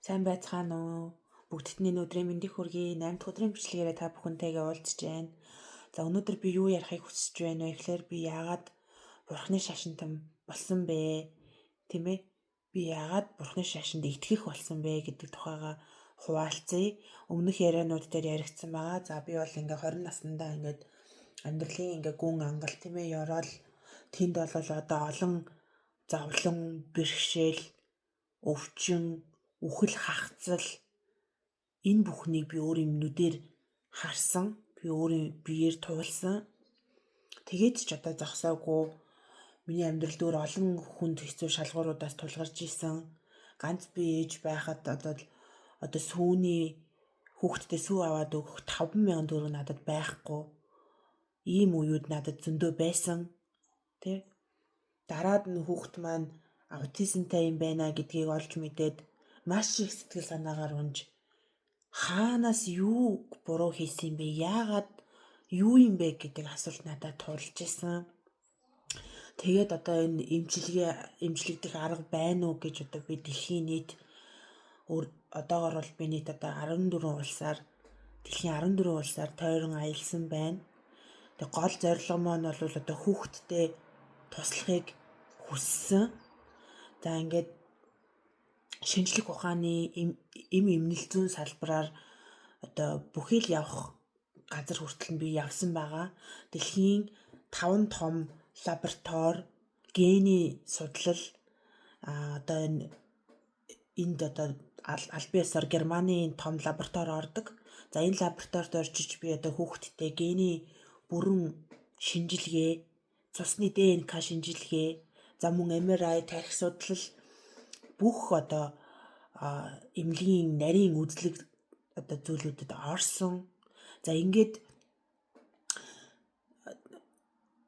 Сайн байцгаана уу? Бүгдд нь өдрийн мэндийг хүргэе. 8 дахь өдрийн бичлэгээрээ та бүхэнтэйгээ уулзж байна. За, өнөөдөр би юу ярихыг хүсэж байна вэ гэхээр би яагаад Бурхны шашинтан болсон бэ? Тийм ээ? Би яагаад Бурхны шашинд итгэх болсон бэ гэдэг тухайга хуваалцъя. Өмнөх ярианууд дээр яригдсан байгаа. За, би бол ингээ 20 наснда ингээд амьдралын ингээ гүн ангалт, тийм ээ, ёроол тэнд бол одоо олон зовлон, бэрхшээл, өвчин, үхэл, хагцал энэ бүхнийг би өөрийн нүдээр харсан. Би өөрийн биеэр туулсан. Тэгээд ч одоо зогсоогүй, миний амьдрал дээр олон хүнд хэцүү шалгууруудаас тулгарч исэн. Ганц би ээж байхад одоо сүүний хүүхдтэй сүү аваад өгөх 5,000 төгрөг надад байхгүй. Ийм үеуд надад зөндөө байсан. Тэ? Дараад нь хүүхд маань аутизмтай юм байна гэдгийг олж мэдээд маш их сэтгэл санаагаар унж, хаанаас юу буруу хийсэн юм бэ? Яагаад юу юм бэ гэдэг асуулт надад тулж исэн. Тэгээд одоо энэ эмчилгээ, эмчлэгдэх арга байна уу гэж одоо би дэлхийн нийт одоогор бол би нийт одоо 14 улсаар, дэлхийн 14 улсаар тойрон аялсан байна. Тэгээ гол зорилго маань бол одоо хүүхдтэй туслахыг хүссэн. За, ингээд шинжлэх ухааны эм эмнэл зүйн салбараар одоо бүхий л явах газар хүртэл нь би явсан байгаа. Дэлхийн 5 том лаборатори, гений судлал, одоо энэ энд одоо аль биесээр Германы том лаборатори ордог. За, энэ лабораторид орчиж би одоо хүүхдтэй гений бүрэн шинжилгээ, цусны ДНК шинжилгээ, за мөн MRI, тархи судлал, бүх одоо эмнэлгийн нарийн үзлэг одоо зүйлүүдэд орсон. За, ингээд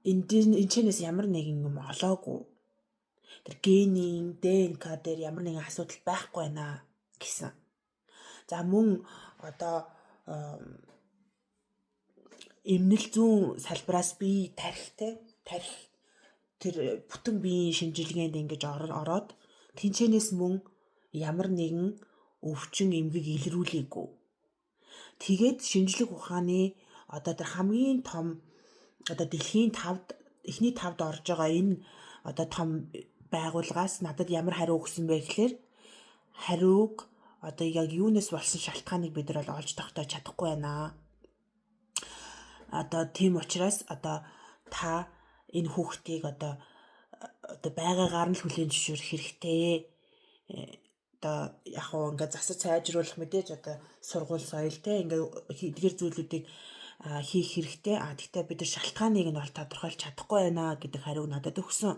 энэ чэнэс ямар нэгэн юм олоогүй. Тэр генийн ДНК дээр ямар нэгэн асуудал байхгүй байна гэсэн. За, мөн одоо эмнэл зүүн салбараас би тархитай тархи тэр бүтэн биеийн шинжилгээнд ингэж ороод тэнчэнээс мөн ямар нэгэн өвчин эмгэг илрүүлээгүй. Тэгээд шинжлэх ухааны одоо тэр хамгийн том одоо дэлхийн 5-д, эхний 5-д орж байгаа энэ одоо том байгууллагаас надад ямар хариу өгсөн бэ гэхээр хариуг одоо яг юунаас болсон шалтгааныг бид нар бол олж тогтоож чадахгүй байна. Одоо тийм учраас одоо та энэ хүүхдийг одоо байгаагаар нь л хүлээн зөвшөөрөх хэрэгтэй. Одоо яг уу ингээд засаж сайжруулах мэдээж одоо сургууль соёл те ингээд эдгэр зүйлүүдийг хийх хэрэгтэй. А тэгтээ бид нар шалтгааныг нь бол тодорхойлж чадахгүй байна гэдэг хариуг надад өгсөн.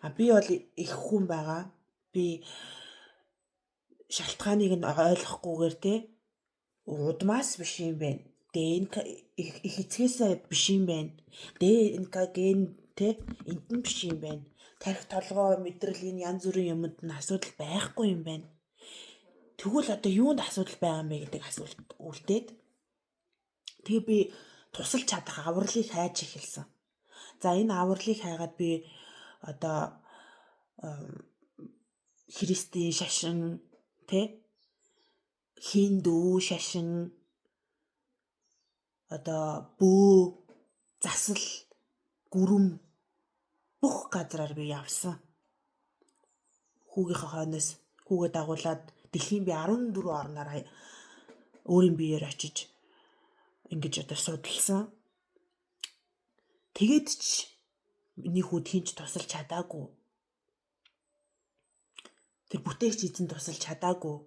А би бол их хүн байгаа. Би шалтгааныг нь ойлгохгүйгээр те удмаас биш юм байна. ДНК их эцгээсээ биш юм байна. ДНК ген те энд нь биш юм байна. Тархи, толгой, мэдрэл энэ янз бүрийн юмд нь асуудал байхгүй юм байна. Тэгвэл одоо юунд асуудал байгаа юм бэ гэдэг асуулт үлдээд тэгээ би тусалж чадах авралыг хайж эхэлсэн. За, энэ авралыг хайгаад би одоо Христийн шашин те хиндүү шашин, одоо бөө, засал, гүрэм бүх газраар би явсан. Хүүгийнхээ хойноос хүүгээ дагуулад дэлхийн би 14 орноор өөрийн биеэр очиж ингэж одоо судалсан. Тэгээд ч миний хүүд хинч тусалж чадаагүй. Тэр бүтээгч эзэн тусалж чадаагүй.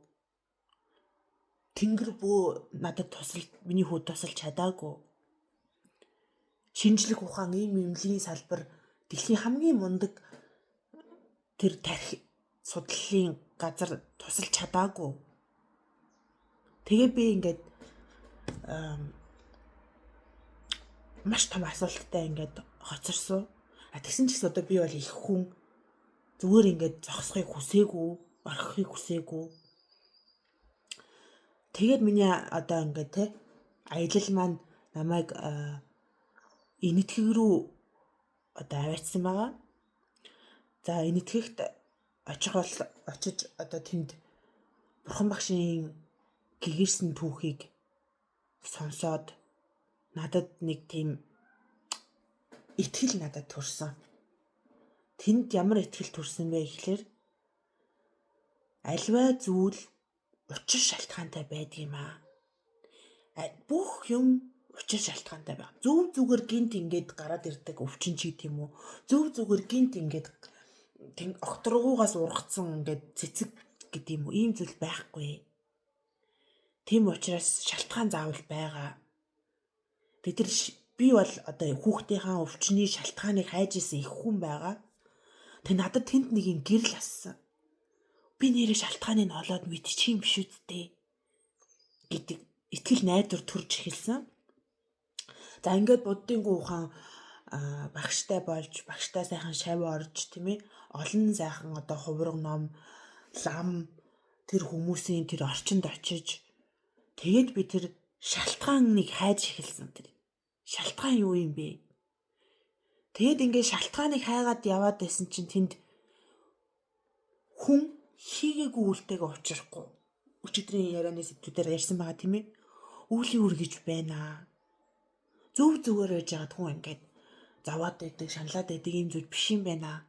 Тэнгэр бөө надад тусалж, миний хүүд тусалж чадаагүй. Шинжлэх ухаан, ийм эмнэлгийн салбар, дэлхийн хамгийн мундаг тэр тархи судлалын газар тусалж чадаагүй. Тэгээ би ингээд маш том асуулттай ингээд хоцорсон. А тэгсэн ч гэсэн одоо би бол их хүн, зүгээр ингээд зогсохыг хүсээгүй, орхихыг хүсээгүй. Тэгээд миний одоо ингээд те аялал маань намайг Энэтхэг рүү одоо аваачсан байгаа. За, Энэтхэгт очих бол очиж одоо тэнд Бурхан багшийн гэгэрсэн түүхийг сонсоод надад нэг тийм итгэл надад төрсөн. Тэнд ямар итгэл төрсөн бэ гэхлээр альваа зүйл учир шалтгаантай байдаг юм аа. Бүх юм учир шалтгаантай байна. Зөв зүгээр гинт ингээд гараад ирдэг өвчин ч гэдэм үү. Зөв зүгээр гинт ингээд огторгуугаас ургацсан ингээд цэцэг гэдэг юм уу. Ийм зүйл байхгүй. Тийм учраас шалтгаан заавал байгаа. Тэд нар би бол одоо хүүхдийнхаа өвчний шалтгааныг хайж исэн их хүн байгаа. Тэг надад тэнд нэг юм гэрэл ассан. Би нэрээ шалтгааныг олоод мэдчих юм биш үсттэй гэдэг итгэл найдвар төрж эхэлсэн. За ингээд буддын ухаан багштай болж, багштай сайхан шав орж, тийм ээ, олон сайхан одоо хувраг ном, лам тэр хүмүүсийн тэр орчинд очиж тэгээд би тэр шалтгааныг хайж эхэлсэн тэр. Шалтгаан юу юм бэ? Тэгээд ингээд шалтгааныг хайгаад яваад байсан чинь тэнд хүн хийгээгүй үйлтэйгээ учрахгүй. Өчигдрийн ярианы сэдвүүдээр ярьсан байгаа тийм ээ. Үүлийн үр гэж байна. Зөв зүгээр байж байгаад хүн ингээд зовоод байдаг, шаналаад байдаг ийм зүйл биш юм байна.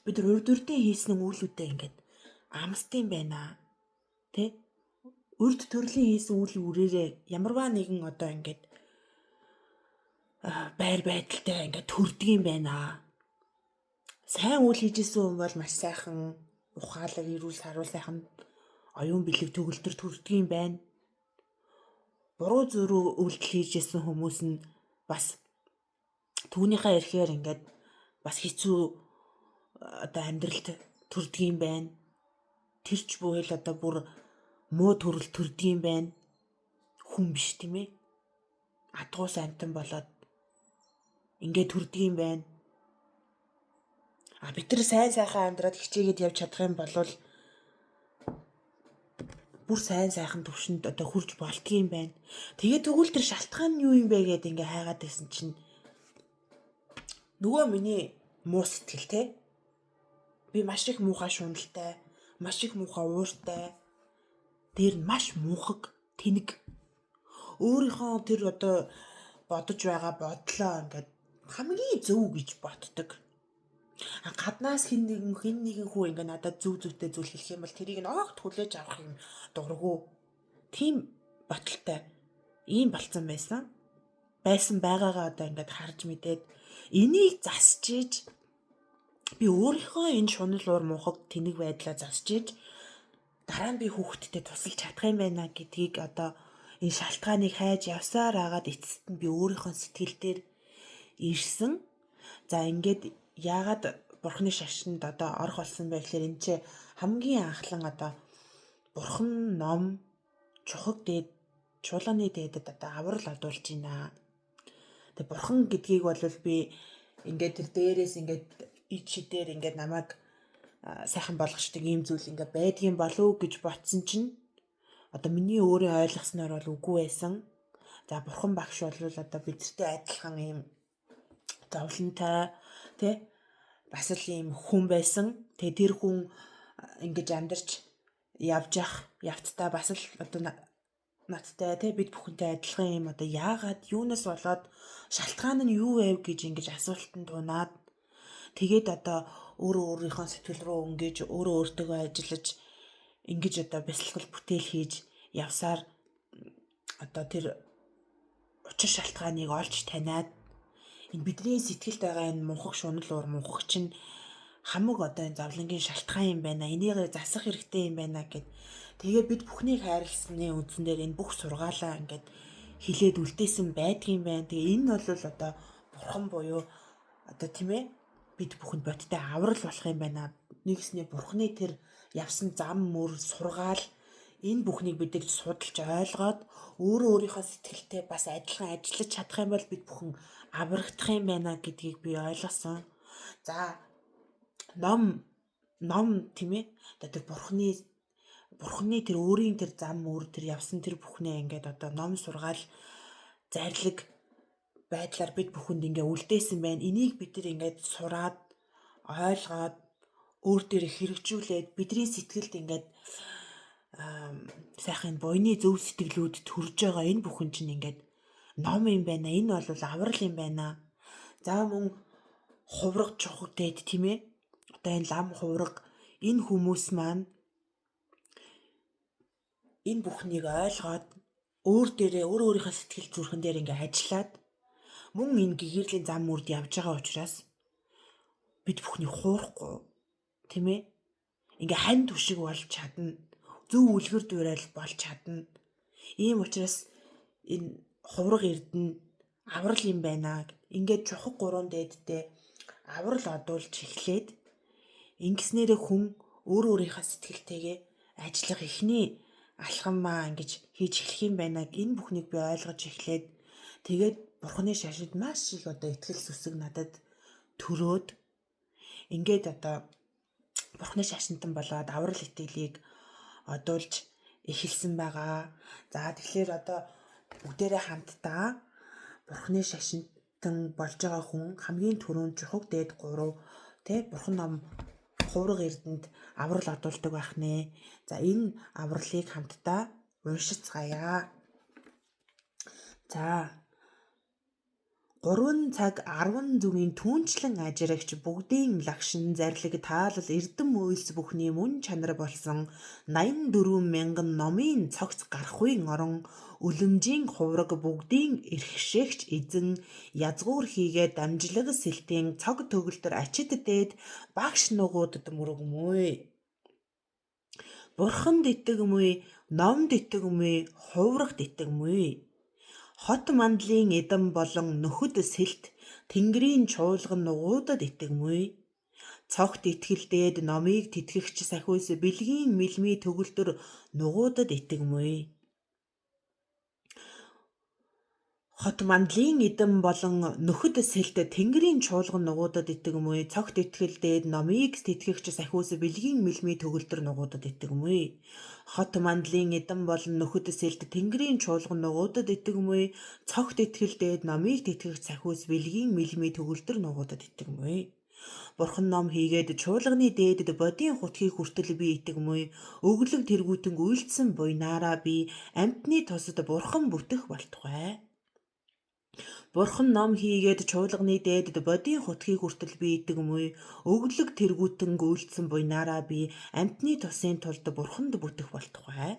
Бид нар урд урдын хийсэн үйлүүдээ ингээд амсдсан байна. Тэ? Урд төрлийн хийсэн үүлийн үрээрээ ямарваа нэгэн одоо ингээд байр байдалтай ингээд төрдөг юм байна. Сайн үйл хийжсэн хүн бол маш сайхан ухаалаг, эрүүл саруул сайхан оюун бэлэг төгөлдөр төрдөг юм байна. Буруу зөрүү үйлдэл хийжсэн хүмүүс нь бас түүнийхээ эрхээр ингээд бас хэцүү одоо амьдралд төрдөг юм байна. Тэр ч бүхэл одоо бүр муу төрөл төрдөг юм байна. Хүн биш тийм ээ. Адгуус амтан болоод ингээд төрдөг юм байна. А бид нар сайн сайхан амьдраад хичээгээд явж чадах юм бол бүр сайн сайхан төвшөнд одоо хүрч болдгийм байна. Тэгээд тэгвэл тэр шалтгаан нь юу юм бэ гэдээ ингээ хайгаад байсан чинь нөгөө миний муу сэтгэл те. Би маш их муухай шуналтай, маш их муухай ууртай. Тэр нь маш мунхаг, тэнэг. Өөрийнхөө тэр одоо бодож байгаа бодлоо ингээд хамгийн зөв гэж боддог. Гаднаас хэн нэгэн хүү ингээ надад зөв зөвтэй зүйл хэлэх юм бол тэрийг нь огт хүлээж авах юм дургу. Тийм боталтай ийм болцсон байсан. Байсан байгаагаа одоо ингээд харж мэдээд энийг засч иж би өөрийнхөө энэ шунал уур мунхаг тэнэг байдлаа засч иж дараа нь би хүүхдтэд тусалж чадах юм байна гэдгийг одоо энэ шалтгааныг хайж явсаар агаад эцэст нь би өөрийнхөө сэтгэл дээр ирсэн. За ингээд яагаад бурхны шашинд одоо орох болсон бэ гэхээр энэ чи хамгийн анхлан одоо бурхан ном чухаг дээд чуулганы дээдэд одоо аврал одуулж байна. Тэгээ бурхан гэдгийг бол би ингээд тэр дээрээс ингээд ид шидээр ингээд намайг сайхан болгочдөг ийм зүйл ингээд байдгийн болов уу гэж ботсон чинь одоо миний өөрөө ойлгосноор бол үгүй байсан. За бурхан багш бол одоо бидэртэй адилхан ийм зовлонтой тий бас л ийм хүн байсан. Тэгээ тэр хүн ингэж амьдарч явж ах явцдаа бас л одоо надтай тий бид бүхэнтэй адилхан ийм одоо яагаад юунаас болоод шалтгаан нь юу байв гэж ингэж асуултанд унаад тэгээд одоо өөрөө өөрийнхөө сэтгэл рүү өнгөж өөрөө өөртөөгөө ажиллаж ингэж одоо бясалгал бүтээл хийж явсаар одоо тэр учир шалтгааныг олж таниад энэ бидний сэтгэлд байгаа энэ мунхаг шунал уур мунхаг чинь хамаг одоо энэ зовлонгийн шалтгаан юм байна. Энийг засах хэрэгтэй юм байна гэд. Тэгээ бид бүхнийг хайрласны үндсэн дээр энэ бүх сургаалаа ингээд хилээд үлдээсэн байдгийн байна. Тэгээ энэ нь бол одоо бурхан буюу одоо тийм ээ бид бүхэнд бодтой аврал болох юм байна. Нэгснээ бурханы тэр явсан зам мөр сургаал энэ бүхнийг бид нар судалж ойлгоод өөрөө өөрийнхөө сэтгэлтэй бас адилхан ажиллаж чадах юм бол бид бүхэн аврагдах юм байна гэдгийг би ойлгосон. За ном тийм ээ одоо тэр бурхны тэр өөрийн тэр зам мөр тэр явсан тэр бүхнээ ингээд одоо ном сургаал зарлиг байдлаар бид бүхэнд ингээ үлдээсэн байна. Энийг бид нар ингээд сураад ойлгоод өөр дээр хэрэгжүүлээд бидний сэтгэлд ингээд Сайхан буйны зөв сэтгэлүүд төрж байгаа энэ бүхэн чинь ингээд ном юм байна. Энэ бол аврал юм байна. За мөн хувраг чухаг дээд тийм ээ. Одоо энэ лам хувраг энэ хүмүүс маань энэ бүхнийг ойлгоод өөр дээрээ өөр өөрийнхөө сэтгэл зүрхэн дээр ингээ ажиллаад мөн энэ гэгэрлийн зам үрд явж байгаа учраас бид бүхний хуурахгүй тийм ээ. Ингээ хань түшиг болж чадна. Зөв үлгэр дуурайл болж чадна. Ийм учраас энэ хувраг эрдэнэ аврал юм байна. Ингээд чухаг гурван дээдтэй аврал одуулж эхлээд ингэснээрээ хүн өөр өөрийнхөө сэтгэлтэйгээ ажиллах эхний алхамаа ингэж хийж эхлэх юм байна. Энэ бүхнийг би ойлгож эхлээд тэгээд Бурхны шашинд маш их одоо итгэл сүсэг надад төрөөд ингээд одоо Бурхны шашинтан болоод аврал итгэлийг одуулж эхэлсэн байгаа. За тэгэхээр одоо бүгдээрээ хамтдаа Бурхны шашинтан болж байгаа хүн хамгийн түрүүнд чухаг дээд 3 тэ Бурхан ном хувраг эрдэнэт аврал одуулдаг байх нэ. За энэ авралыг хамтдаа уншицгаая. За 3 цаг 10 зүгийн түүнчлэн ажирагч бүгдийн лагшин зарлиг таалал эрдэм үйлс бүхний мөн чанар болсон 84 мянган номын цогц гарахуйн орон үлэмжийн хувраг бүгдийн эрхшээгч эзэн язгуур хийгээд дамжлаг сэлтийн цог төгөлдөр ачид дээд багш нугуудад мөргөмүй. Бурханд итгэмүй, номд итгэмүй, хуврагт итгэмүй. Хот мандлын эдэн болон нөхөд сэлт тэнгэрийн чуулган нугуудад итгэмүй. Цогт итгэлдээд номыг тэтгэгч сахиус бэлгийн мэлмий төгөлдөр нугуудад итгэмүй. Хот мандлын эдэн болон нөхөд сэлт тэнгэрийн чуулган нугуудад итгэмүй. Цогт итгэлдээд номыг тэтгэгч сахиус бэлгийн мэлмий төгөлдөр нугуудад итгэмүй. Хот мандлын эдэн болон нөхөд сэлт тэнгэрийн чуулган нугуудад итгэмүй. Цогт итгэлдээд номыг тэтгэгч сахиус бэлгийн мэлмий төгөлдөр нугуудад итгэмүй. Бурхан ном хийгээд чуулганы дээдэд бодийн хутгийг хүртэл би итгэмүй. Өглөг тэргүүтэн үйлдсэн буйнаараа би амьтны тусад бурхан бүтэх болтугай. Бурхан ном хийгээд чуулганы дээдэд бодийн хутгийг хүртэл би итгэмүй. Өглөг тэргүүтэн үйлдсэн буйнаараа би амьтны тусын тулд бурханд бүтэх болтугай.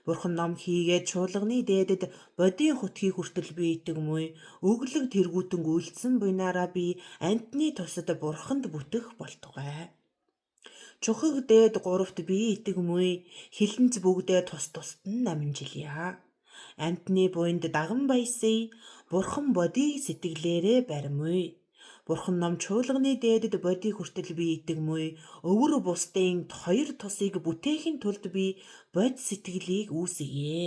Бурхан ном хийгээд чуулганы дээдэд бодийн хутгийг хүртэл би итгэмүй. Өглөг тэргүүтэн үйлдсэн буйнаараа би амьтны тусад бурханд бүтэх болтугай. Чухаг дээд гуравт би итгэмүй. Хилэнц бүгдээ тус тусад нь намжилъя. Амьтны буйнд даган баясъя. Бурхан бодийг сэтгэлээрээ баримуй. Бурхан ном чуулганы дээдэд бодийг хүртэл би итгэмүй. Өвөр бусдын хоёр тусыг бүтээхийн тулд би бод сэтгэлийг үүсгье.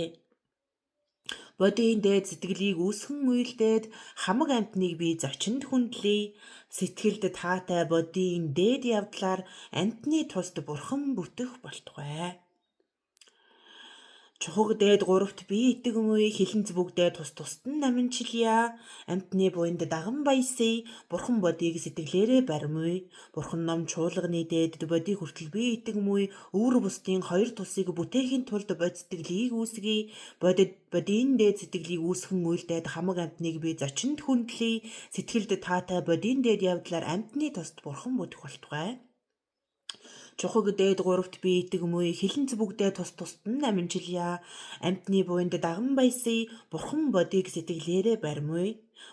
Бодийн дээд сэтгэлийг үүсгэн үйлдээд хамаг амьтныг би зочинд хүндлэе. Сэтгэлд таатай бодийн дээд явдлаар амьтны тусд бурхан бүтэх болтугай. Чухаг дээд гуравт би итгэмүй, хилэнц бүгдээ тус тусад нь наманчилъя. Амьтны буйнд даган баясъя, бурхан бодийг сэтгэлээрээ баримуй. Бурхан ном чуулганы дээдэд бодийг хүртэл би итгэмүй, өвөр бусдын хоёр тусыг бүтээхийн тулд бод сэтгэлийг үүсгэе. Бодит бодийн дээд сэтгэлийг үүсгэн үйлдээд хамаг амьтныг би зочинд хүндлэе. Сэтгэлд таатай бодийн дээд явдлаар амьтны тусад бурхан бүтэх болтугай. Чухаг дээд гуравт би итгэмүй, хилэнц бүгдээ тус тусад нь наманчилъя. Амьтны буйнд даган баясъя, бурхан бодийг сэтгэлээрээ баримуй.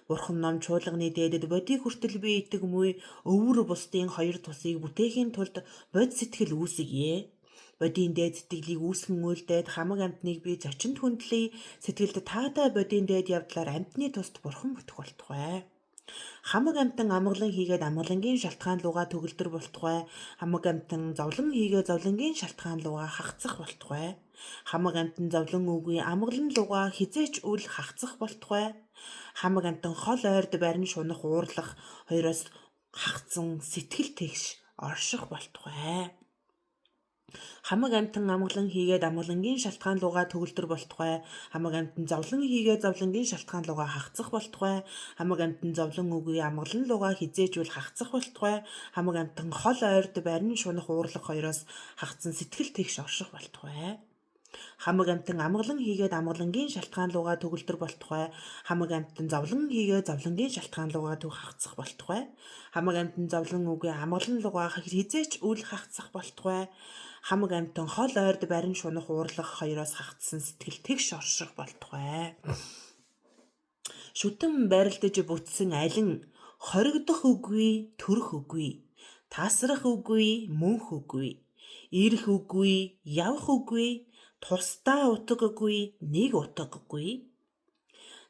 Бурхан ном чуулганы дээдэд бодийг хүртэл би итгэмүй, өвөр бусдын хоёр тусыг бүтээхийн тулд бод сэтгэл үүсгье. Бодийн дээд сэтгэлийг үүсгэн үйлдээд хамаг амьтныг би зочинд хүндлэе. Сэтгэлд таатай бодийн дээд явдлаар амьтны тусад бурхан бүтэх болтугай. Хамаг амьтан амгалан хийгээд амгалангийн шалтгаан лугаа төгөлдөр болтугай. Хамаг амьтан зовлон хийгээ зовлонгийн шалтгаан лугаа хагацах болтугай. Хамаг амьтан зовлон үгүй амгалан лугаа хизээч үл хагацах болтугай. Хамаг амьтан хол ойрд барин шунах уурлах хоёроос хагацсан сэтгэл тэгш орших болтугай. Хамаг амьтан амгалан хийгээд амгалангийн шалтгаан лугаа төгөлдөр болтугай. Хамаг амьтан зовлон хийгээд зовлонгийн шалтгаан лугаа хагацах болтугай. Хамаг амьтан зовлон үгүй амгалан лугаа хизээч үл хагацах болтугай. Хамаг амьтан хол ойрд барин шунах уурлах хоёроос хагацсан сэтгэл тэгш орших болтугай. Хамаг амьтан амгалан хийгээд амгалангийн шалтгаан лугаа төгөлдөр болтугай. Хамаг амьтан зовлон хийгээд зовлонгийн шалтгаан лугаа төг хагацах болтугай. Хамаг амьтан зовлон үгүй амгалан лугаа хизээч үл хагацах болтугай. Хамаг амьтан хол ойрд барин шунах уурлах хоёроос хагацсан сэтгэл тэгш орших болтугай. Шүтэн барилдаж бүтсэн алин хоригдох үгүй, төрөх үгүй, тасрах үгүй, мөнх үгүй, ирэх үгүй, явах үгүй, тусдаа утгагүй, нэг утгагүй.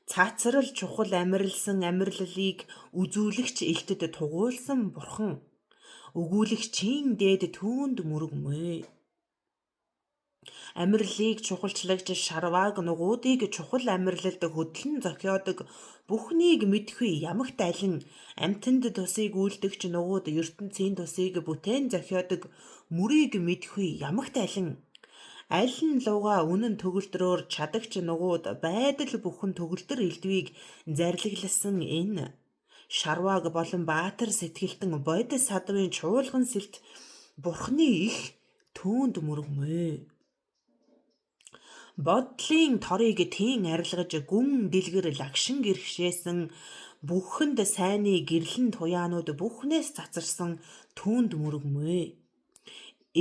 Цаацрал чухал амиралсан амирлалыг үзүүлэгч элтэд тугуулсан бурхан өгүүлэгчийн дээд түүнд мөргөмөө. Амирлалыг чухалчлагч шарвааг нугуудыг чухал амирлалд хөдлөн зохиодог бүхнийг мэдэхүй ямагт алин амьтанд тусыг үйлдэгч нугууд ертөнцийн тусыг бүтээн зохиодог мөрийг мэдэхүй ямагт алин аль нь лугаа үнэн төгөлдрөөр чадагч нугууд байдал бүхэн төгөлдөр элдвийг зарлагласан энэ шарвааг болон баатар сэтгэлтэн бодис садвын чуулган сэлт бурхны их түүнд мөргөмөө. Бодлын торыг тийм арилгаж гүн дэлгэр лагшин гэрхшээсэн бүхэнд сайнны гэрлэн туяанууд бүхнээс цацарсан түүнд мөргөмөө.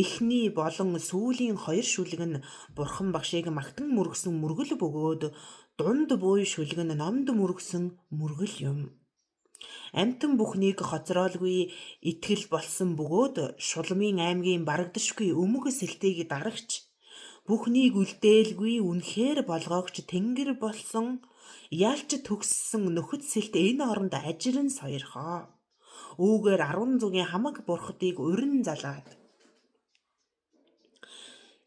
Эхний болон сүүлийн хоёр шүлэг нь бурхан багшийг магтан мөргөсөн мөргөл бөгөөд дунд буй шүлэг нь номд мөргөсөн мөргөл юм. Амьтан бүхнийг хоцроолгүй итгэл болсон бөгөөд Шулмын аймгийн барагдашгүй өмг сэлтийг дарагч бүхнийг үлдээлгүй үнэхээр болгоогч тэнгэр болсон ялч төгссөн нөхөд сэлт энэ оронд ажиран сойрхоо. Үүгээр 10 зугийн хамаг бурхадыг урин залаад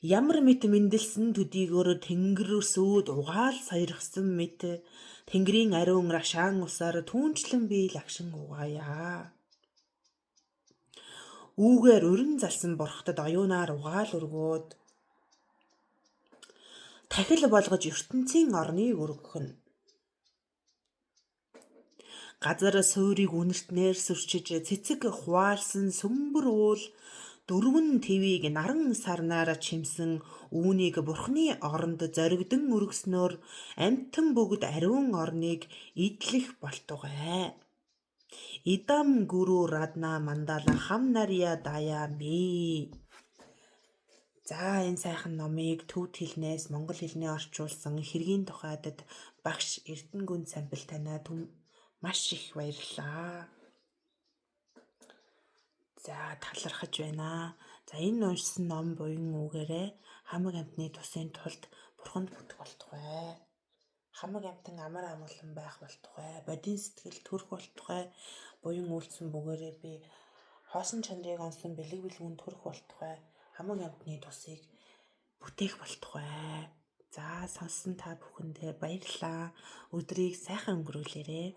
ямар мэт мэндэлсэн төдийгөөр тэнгэрсүүд угаал сойрхсон мэт тэнгэрийн ариун рашаан усаар түүнчлэн би лагшин угаая. Үүгээр урин залсан бурхадад оюунаар угаал өргөөд тахил болгож ертөнцийн орныг өргөх нь. Газар суурийг үнэртнээр сүрчиж цэцэг хуваалсан сөмбөр уул дөрвөн твийг наран сарнаар чимсэн үүнийг бурхны оронд зоригдон өргөснөөр амьтан бүгд ариун орныг эдлэх болтугай. Идам гүрү радна мандала хам нария дая ми. За энэ сайхан номыг төвд хэлнээс монгол хэлнээ орчуулсан хэргийн тухайдад багш Эрдэнэгүн самбил танаа маш их баярлалаа. За талархаж байна. За энэ уншсан ном буян үгээрээ хамаг амьтны тусын тулд бурханд бүтэх болтугай. Хамаг амьтан амар амгалан байх болтугай. Бодийн сэтгэл төрөх болтугай. Буян үйлдсэн бүгээрээ би хоосон чанарыг онсон бэлэг бэлгүүн төрөх болтугай. Хамаг амьтны тусыг бүтээх болтугай. За сонссон та бүхэндээ баярлалаа. Өдрийг сайхан өнгөрүүлээрэй.